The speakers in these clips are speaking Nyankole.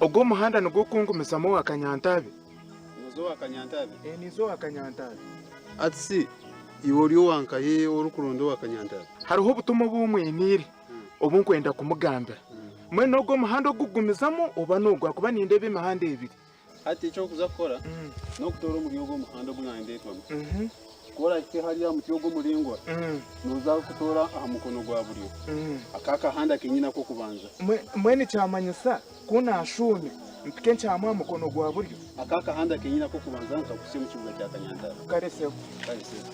Ogu omuhanda nigwo okungumizamu owa Kanyantaabe? Nooza owa Kanyantaabe? Ee, ninza owa Kanyantaabe. Hati shi iwe ori owa nkahi orikuronda owa Kanyantaabe? Hariho obutumwa obu mwiniire obu nkwenda kumugambira. Mbwenu ogu omuhanda ogukugumizamu oba n'ogu ahakuba nindeeba emihanda ebiri. Hati eki orikuza kukora n'okutoora omuri ogwo muhanda ogu naandeetwamu. Ku oraahike hariya aha muti ogwo omuraingwa, nooza kutoora aha mukono gwa buryo, aka akahanda kenyini ak'okubanza. Mbwenu kyamanyisa ku naashuumya mpike nkyame aha mukono gwa buryo? Aka akahanda kenyini ak'okubanza nikakuhitsya omu kibuga kya Kanyantare. Kare sebo. Kare sebo.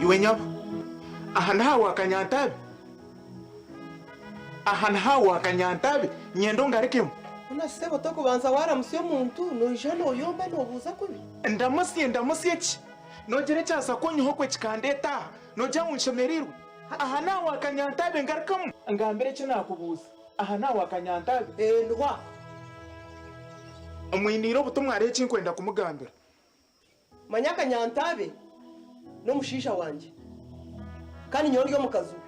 Iwe nyabo, aha niho aha Wakanyantabi? Aha niho aha Wakanyantabi? Nyenda ongarukemu. Hoona sebo tokubanza waramutsya omuntu noija noyomba nobuuza kubi. Ndamutsye ndamutsye ki? Nogira ekyaza kunyiha okwe kikandeeta aha? Nogira ngu nshemereirwe? Aha n'aha Wakanyantabi ngarukamu. Ngambira eki naakubuuza. Aha n'aha Wakanyantabi? Ee niho aha. Mwiniire obutumwa hariho eki nkwenda kumugambira. Manya Kanyantabe n'omushaija wangye kandi nyowe ndi omukazi we.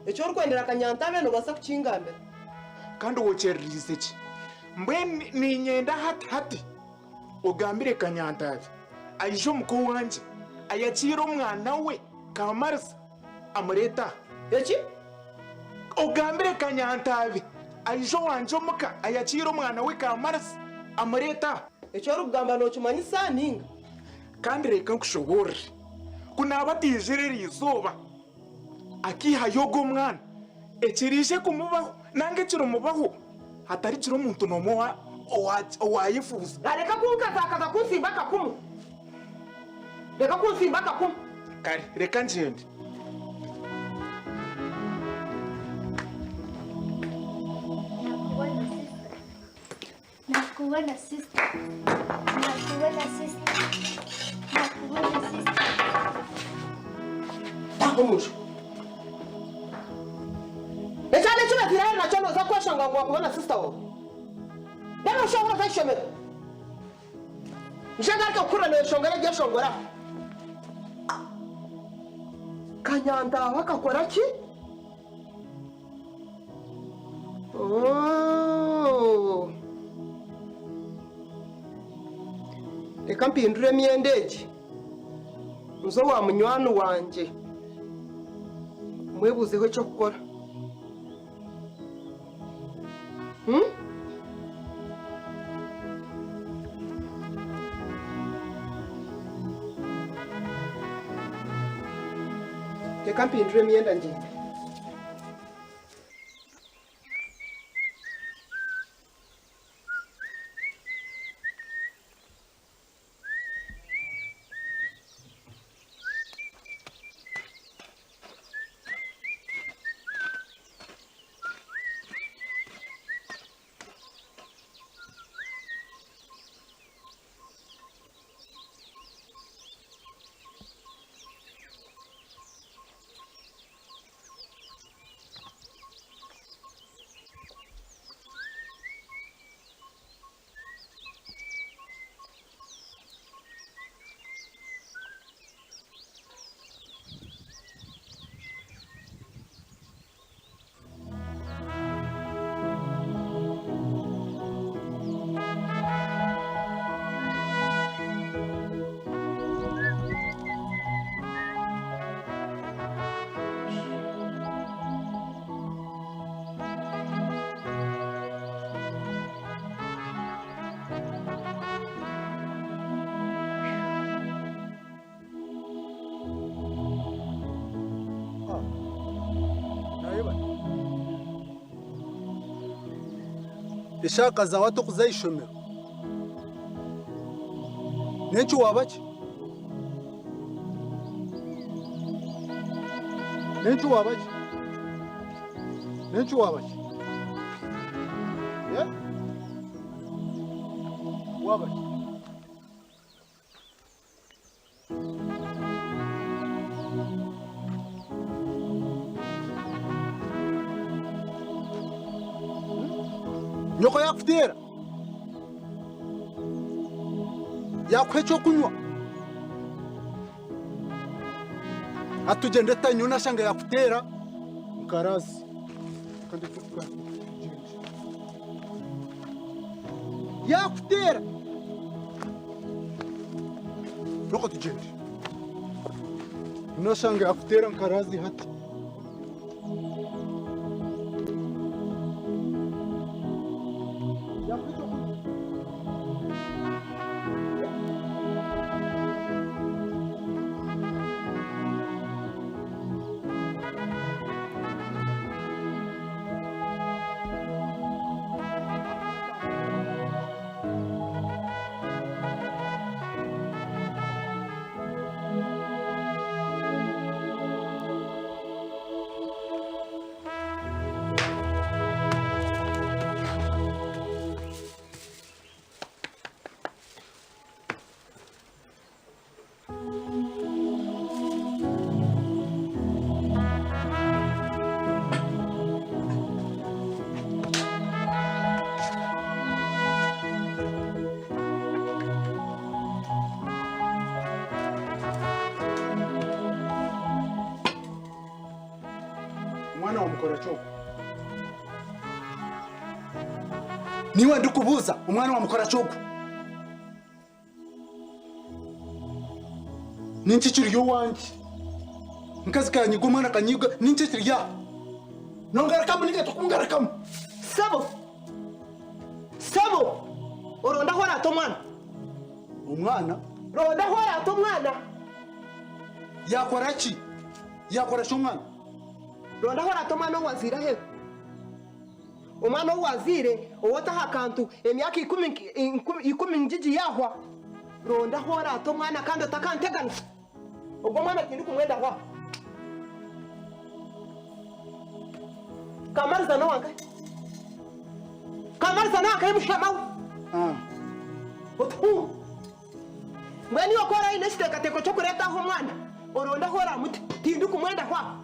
Eki orikwendera Kanyantabe noobaasa kukingambira. Kandi wokyerereize ki? Mbwenu niinyenda hati hati ogambire Kanyantabe aije omuka owangye ayakiire omwana we Kamariza amureete aha. Eki? Ogambire Kanyantabe aije owangye omuka ayakiire omwana we Kamariza amureete aha. Eki orikugamba nookimanyisa nainga? Kandi reka nkushoboorore, ku naaba ataijire eri izooba akaihayo ogwo mwana, ekiriije kumubaho nanga ekirimubaho, hatarigira omuntu n'omwe owaayefuuza. Reka kunkazakaza kunsimba akakumu. Reka kunsimba akakumu. Kare, reka ngyende. Nakubona sister. Nakubona sister. Nakubona sister. Nakubona sister. Taaha omu nju. Ekyana eki baziire ahari nakyo nooza kweshanga ngu wakubona sister waawe. Reero oshohore oze aha ishomero. Nshanga ariko kuhurira nooyeshongora ebyeshongoro aha. Kanyantaaho akakora ki? Ooh. Reka mpindure emyenda egi nze owa munywani wangye mwebuuzeho eky'okukora. Hmm? Reka mpindure emyenda ngyende. Eshaaka zaawe ati okuza aha ishomero. N'enki waaba ki? N'enki waaba ki? N'enki waaba ki? Eh? Waaba ki? Nyoko yakuteera, yakuha ekyokunywa, hati tugyende tutanywa nashanga yakuteera nkarazi. Yakuteera. Reka tugyende. Noshanga yakuteera nka razi hati. Omwana wamukora ki ogwo? Niiwe ndikubuuza, omwana wamukora ki ogwo? N'enki ekiri owangye? Omukazi kanyiga omwana akanyiga, n'enki ekiri aha? Nongarukamu ninga tokungarukamu? Sebo! Sebo! Oronde ahu oraate omwana. Omwana? Ronda ahu oraate omwana. Yaakora ki? Yaakora ki omwana? Ronda ahu oraate omwana ou wazaire aheeru. Omwana ou wazaire ou ota aha kantu emyaka ikumi ngigi yaahwa, ronda ahu oraate omwana kandi otakanteganisa. Ogwo omwana tindikumwenda hwa. Kamariza n'owankahi? Kamariza n'owankahi mushema we? Otuhungu. Mbwenu iwe ku oraabe oine ekiteekateeko ky'okureeta aha omwana, oronde ahu oraamute. Tindikumwenda hwa.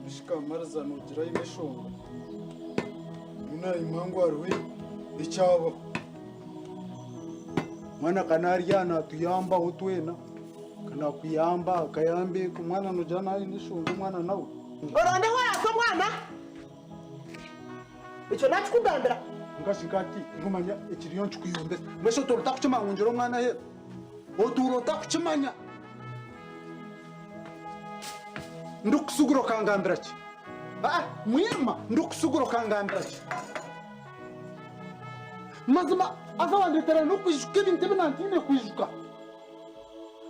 Bishi Kamariza noogira aine enshonga? Mbwenu naayimwa ngu hariho ekyabaho. Omwana ka naarya aha naatuyambaho twena, ka naakuyamba akayamba eka, omwana noogira naaba aine enshonga omwana nawe? Orondeho oraase omwana, ekyo naakikugambira. Nkashi nkati nkumanya ekiriyo nikikuyombesa. Mbwenu shi otuura otakukimanya ngu ngira omwana aheeru? Otuura otakukimanya? Ndikukusugura okangambira ki? Aa, mwirima, ndikukusugura okangambira ki? Mazima haza wandeetera n'okwijuka ebintu ebi nantiine kwijuka.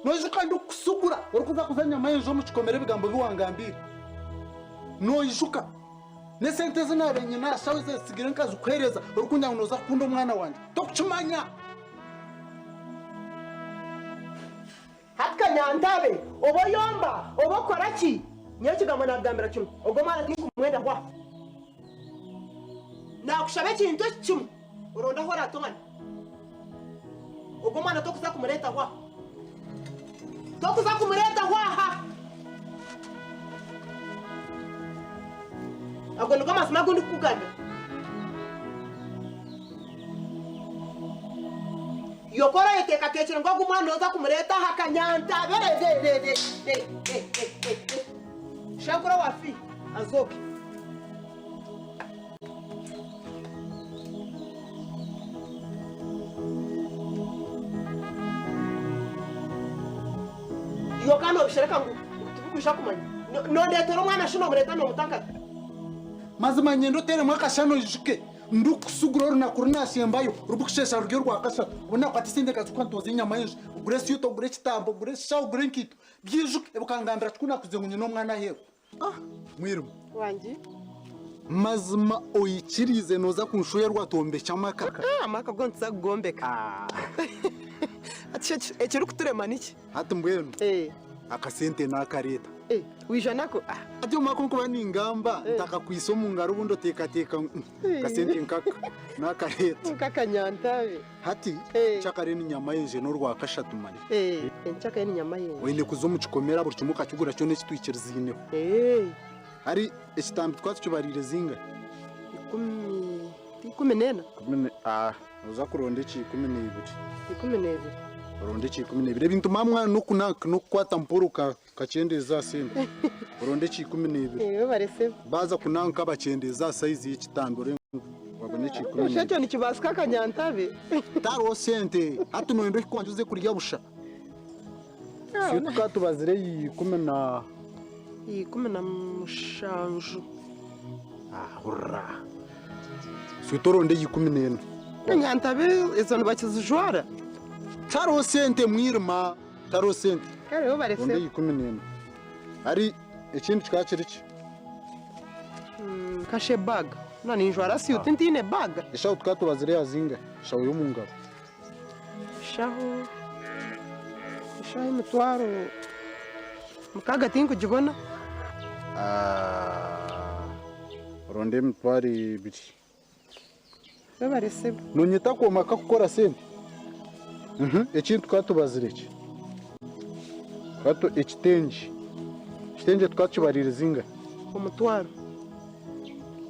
Noijuka ndikukusugura orikuza kuza Nyamayenje omu kikomera ebigambo bi wangambiire? Noijuka n'esente ezi naabaire nyine aha shaho ezi nsigire nkazikuheereza orikungira ngu nooza kukunda omwana wangye? Tokukimanya! Hati Kanyantabe, oba oyomba, oba okora ki, nyowe ekigambo naakugambira kimwe, ogwo omwana tinkumwenda hwa. Naakushaba ekintu eki kimwe, oronde ahu oraate omwana. Ogwo omwana tokuza kumureeta hwa. Tokuza kumureeta hwa aha. Ago nigo mazima agu ndikukugambira. Iwe ku orayeteekateekire ngu ogu mwana nooza kumureeta aha kanyantabere, Shankura wa fi azooke. Iwe ka noobishereka ngu tibirikwija kumanya. Noondeetera omwana shi noomureeta noomuta nkahi? Mazima nyenda oteeremu akashana oijuke. Ndikukusugura orunaku ru naashembayo, rurikusheesha ruri orwakashatu, obu naakwata esente nkazikuha ntoze enyama y'enju, ogure eswita, ogure ekitambo, ogure eshaho, ogure enkaito, byijuke, ebi okangambira ki ku naakugize ngu nyine omwana aheeru? Ah! Mwirimu. Wangi. Mazima oikiriize nooza kunshwerwa twombekye amaka? Amaka go nituza kugombeka. Hati shi ekirikuturema niki? Hati mbwenu akasente naakareeta. Waija nako? Hati omu mwaka nkuba ningamba ntakakwitse omu ngaro obundi oteekateeka ngu akasente nkaka naakareeta. Nk'akanyantabe. Hati nkyakare ni Nyamayenje n'orwakashatu manya. Nkyakare ni Nyamayenje. Oine kuza omu kikomera buri kimwe okakigura kyona eki twikiriziineho. Hari ekitambi twaba tukibariire zingahi? 14. Nooza kuronda eki 12. 12. Oronde eki 12. Ebintu maamwana n'okunanka n'okukwata mpora okakyendeeza aha sente. Oronde eki 12. Webare sebo. Baaza kunanka bakyendeeze aha sayizi y'ekitambi orebe ngu wabona eki 12. Busha ekyo nikibaasika Kanyantabe? Tihariho sente. Hati nooyenda ohike owangye oze kurya busha? Itwe tukaba tubazire 10. 17. Hurira. Itwe oronde 14. Kanyantabe ezo nibakizijwara? Tihariho sente mwirima, tihariho sente. Kare webare Ronda sebo. 14. Hari ekindi kikaba kiri ki? Kashe baga. Na ninjwara siyuti ntiine baga. Eshaho tukaba tubazire ya zingahi? Eshaho y'omu ngaro. Eshaho eshaho 60,000 tinkugibona. Oronde 20,000. Webare sebo. Nonyeta akooma kakukora sente? Ekindi tukaba tubazire ki? Ekitengye. Ekitengye tukaba tukibariire zingahi? 1,000.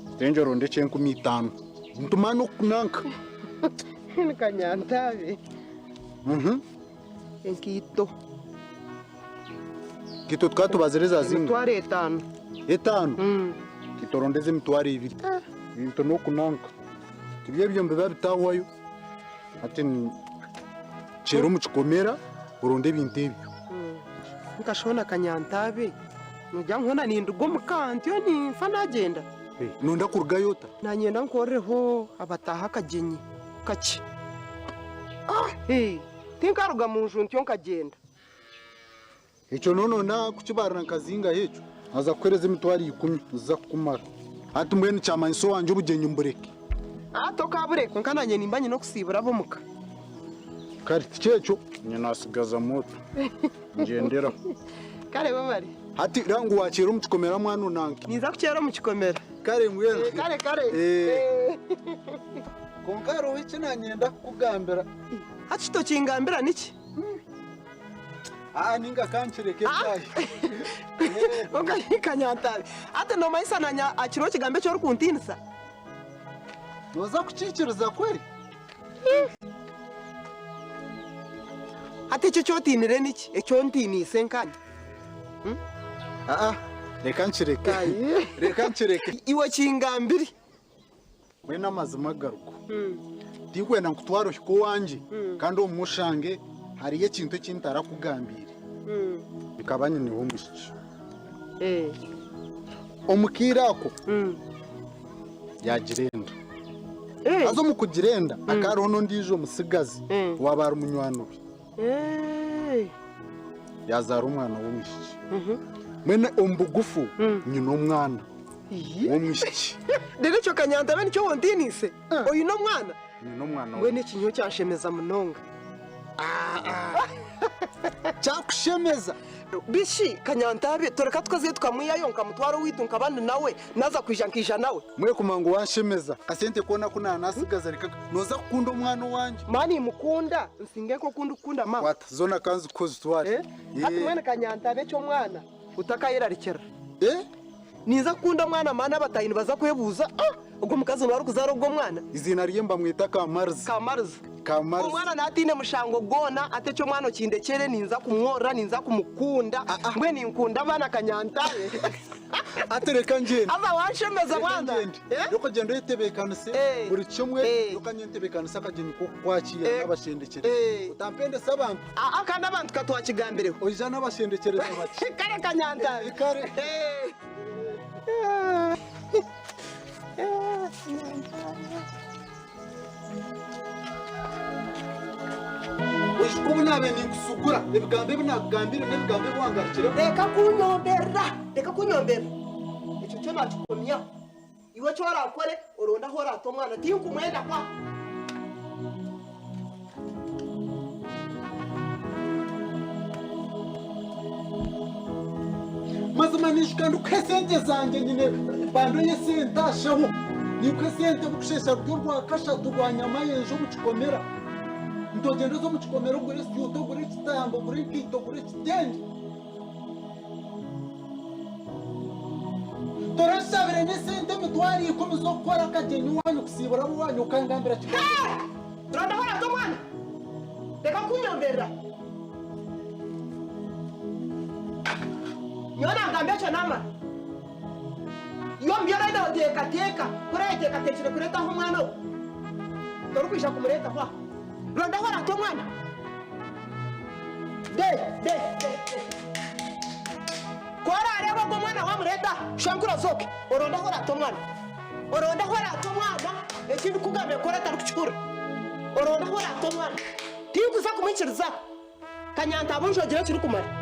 Ekitengye oronde eky'enkumi itaano. Nituma n'okunanka. Ni Kanyantabe. Enkaito. Enkaito tukaba tubazire za zingahi? 50,000. Etaano? Enkaito oronde ez'emitwaro 2. Ebintu n'okunanka. Tibyo ebyo nibiba bitahwayo. Hati kyera omu kikomera oronde ebintu ebyo. Nkashona Kanyantabe. Nogira ngu hoona ninduga omu ka ntyo ninfa nagyenda? Noyenda kurugayo ota? Nanyenda nkorereho abataahi akagyenyi kakye. Tinkaruga mu nju ntyo nkagyenda. Ekyo noona kukibarira nka zingahi ekyo? Naaza kukuheereza 10,000 niziza kukumara. Hati mbwenu kyamanyisa owangye obugyenyi mbureke? Tokabureka kwonka naanye nimba nyine okusiibura ab'omuka. Kare tikyekyo, nye nasigaza moto ngyenderaho. Kare webare. Hati reeba ngu wakyera omu kikomera mwana onanke. Ninza kukyera omu kikomera. Kare mbwenu. Kare kare. Kwonka hariho eki nanyenda kukugambira. Hati tokingambira niki? Aa ninga kankireke bwahi. Kwonka Kanyantabi, hati nomanyisa nanye akiriho ekigambo eki orikuntiinisa? Nooza kukiikiriza kweri? Hati ekyo eki otiinire niki? Eki ontiiniise nkanye? Aa, reka nkireke. Reka nkireke. Iwe kingambire. Mbwenu amazima agaruka. Tinkwenda nkutware ohike owangye kandi omushange hariyo ekintu eki ntarakugambiire. Nkaba nyineho omwishiki. Omu kaire ako yaagira enda. Haza omu kugira enda hakaba hariho n'ondiijo mutsigazi owaaba ari munywani we. Yaazaara omwana w'omwishiki. Mbwenu omu bugufu nyine omwana w'omwishiki. Reero ekyo Kanyantabe nikyo wontiiniise? Oine omwana? Nyine omwana Mbwenu eki nyowe kyanshemeza munonga. Kyakushemeza? Bishi Kanyantabe, toreka tukazayo tukamwihayo nkamutwara owaitu nkaba ndi nawe, naaza kwija nkaija nawe. Mwekumanya ngu wanshemeza, akasente koona aku naanasigaza reka nooza kukunda omwana owangye. Mani nimukunda, nsinge nk'oku ndikukunda maama. Kwata, zoona ka nzikuhe ozitware. Hati mbwenu Kanyantabe eky'omwana otakayerarikirira. Ninza kukunda omwana mani abataahi nibaza kwebuuza, Ah! Ogwo mukazi niwe arikuzaara ogwo mwana? Eiziina rye nibamweta Kamariza. Kamariza. Kamariza. Omwana naataine mushango gwona, ati eky'omwana okindekyere ninza kumworora, ninza kumukunda. Mbwenu ninkunda abaana Kanyantabe. Ati reka ngyende. Haza wanshemeza Reka mwana. ngyende. Reka ogyende oyetebeekanise buri kimwe, reka nyowe ntebeekanise akagyenyi k'okukwakiira n'abashendekyereza. Otampendesa abantu. Aa kandi abantu ka twakigambireho. Oija n'abashendekyereza bakye. Kare Kanyantabe. Kare. Oijuka obu naabaire ninkusugura, ebigambo ebi naakugambire n'ebigambo ebi wangarukiremu? Reka kunyomberera! Reka kunyomberera! Ekyo kyo naakikomyaho. Iwe eki oraakore, oronde ahu oraate omwana. Tinkumwenda kwa. Mazima niijuka ndikuha esente zangye nyine bando y'esente aha shaho. Ninkuha esente burikusheesha ruri orwakashatu rwa nyama y'enju omu kikomera. Nti ogyende oze omu kikomera ogure esyuuta, ogure ekitambi, ogure enkaito, ogure ekitengye. Toranshabire n'esente emitwaro ikumi z'okukora akagyenyi owaanyu kusiibura ab'owaanyu okangambira kigambo Hey! Rondaho orate omwana. Reka kunyomberera. Nyowe nagamba ekyo namara. Iwe omu bi oraine oteekateeka ku orayeteekateekire kureetaho omwana ogwo, torikwija kumureetaho aha. Rondaho orate omwana. De, de, de, de. Ku oraareeba ogwo mwana waamureeta aha, shwenkuru ozooke, oronde ahu oraate omwana. Oronde ahu oraate omwana, eki ndikukugambira ku otarikukihurira. Oronde ahu oraate omwana. Tinkuza kumwikiriza. Kanyantabunju ogire ekirikumara.